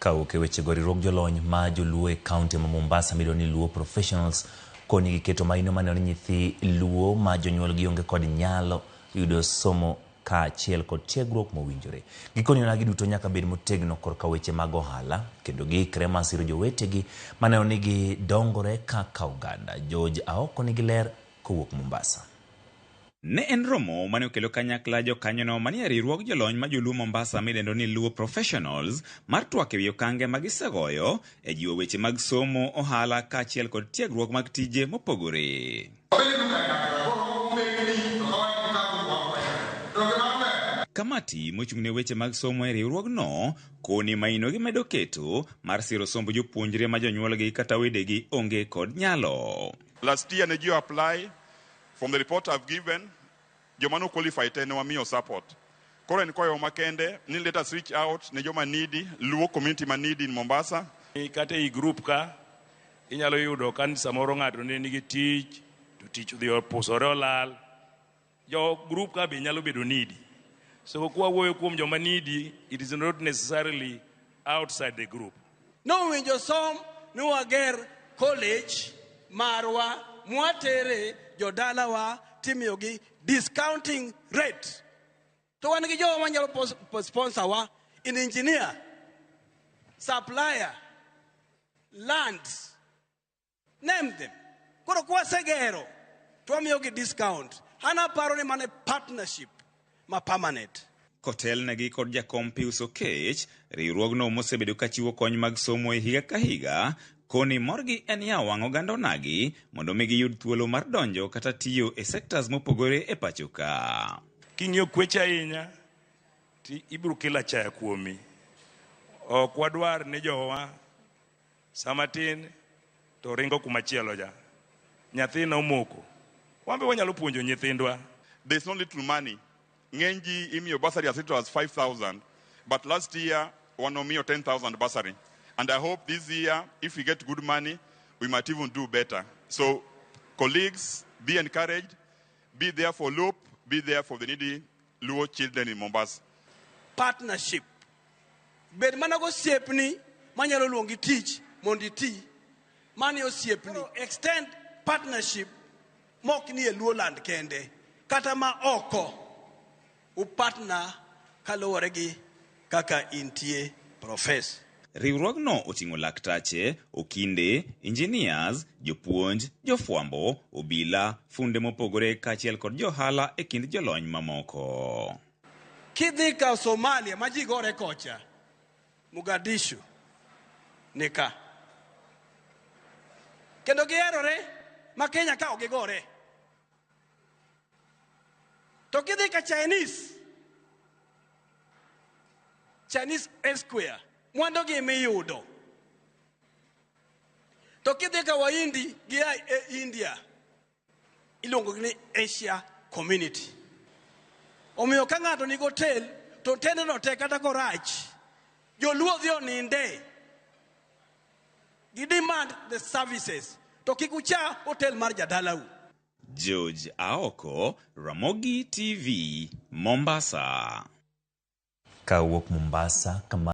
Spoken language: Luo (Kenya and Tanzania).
Kawuok e wechego, riwruog jolony ma joluo e kaunti ma Mombasa miluongo ni Luo Professionals koni giketo maino maneno ni nyithi Luo ma jonyuolgi onge kod nyalo yudo somo kaachiel kod tiegruok mowinjore. Gikoni onagi duto nyaka bed motegno korka weche mag ohala kendo giikre mar siro jowetegi maneno ni gidongore kaka oganda. George Aoko nigi ler kowuok Mombasa. Ne en romo mane okelo kanyakla jokanyono manie riwruog jolony ma joluo Mombasa midendo ni Luo Professionals mar twak ewi okange ma gisegoyo e jiwo weche mag somo, ohala kaachiel kod tiegruok mag tije mopogore. Kamati mochung' ne weche mag somo e riwruogno koni maino gimedo keto mar siro somb jopuonjre ma jonyuolgi kata wedegi onge kod nyalo. Last year ne ji apply. From the report I've given, joma no qualify te ne wamiyo support. Koro en kwayo makende ni let us reach out ne joma needy, Luo community ma needy in Mombasa. Kata ei group ka inyalo yudo ka samoro ng'ato ne nigi tich to tich odhi opusore olal. Jo group ka be nyalo bedo needy. So kwa wuoyo kuom joma needy, it is not necessarily outside the group. Nowinjo som ni wager college marwa mwatere jodalawa timiyogi discounting rate. To wan gi jowa manyalo sponsor wa in engineer, supplier, land, name them. Koro kwasegero to wamiyogi discount. An aparo ni mano partnership ma permanent. Kotelnegi kod jakom Pius Okech, riwruogno mosebedo kachiwo kony mag somo e higa ka higa, koni morgi en yawo wang' oganda onagi mondo mi giyud thuolo mar donjo kata tiyo e sectors mopogore e pacho ka. King'iyo kweche ahinya, to ibiro kelo achaya kuomi. Ok wadwar ni jowa sama tin to ringo kumachielo ja. Nyathina omoko. Wan be wanyalo puonjo nyithindwa. There's no little money. Ng'eny ji imiyo bursary as little as 5,000. But last year, wanomiyo 10,000 bursary. And I hope this year, if we get good money, we might even do better. So, colleagues, be encouraged. Be there for Loop. Be there for the needy Luo children in Mombasa. Partnership. Bed mana gosiepni manyalo luongi tich mondo iti. Mani osiepni. Extend partnership mok ni e Luoland kende. Kata ma oko. Upartner kaluwore gi kaka intie profess. Riwruogno oting'o laktache, okinde, engineers, jopuonj, jofwambo, obila, funde mopogore kaachiel kod johala e kind jolony mamoko. Kidhi ka Somalia ma ji gore kocha, Mogadishu ni ka. Kendo giherore ma Kenya ka ok gigore. To kidhi ka Chinese, Chinese Square, mwandugi miyudo. To kidhi ka Wahindi gia e India, iluongo ni Asia Community. Omiyo ka ng'ato nigi hotel, to hotendno te kata korach, joluo dhi oninde. Gi demand the services. To kik ucha hotel mar jadalau. George Aoko, Ramogi TV, Mombasa. Kawuok Mombasa kama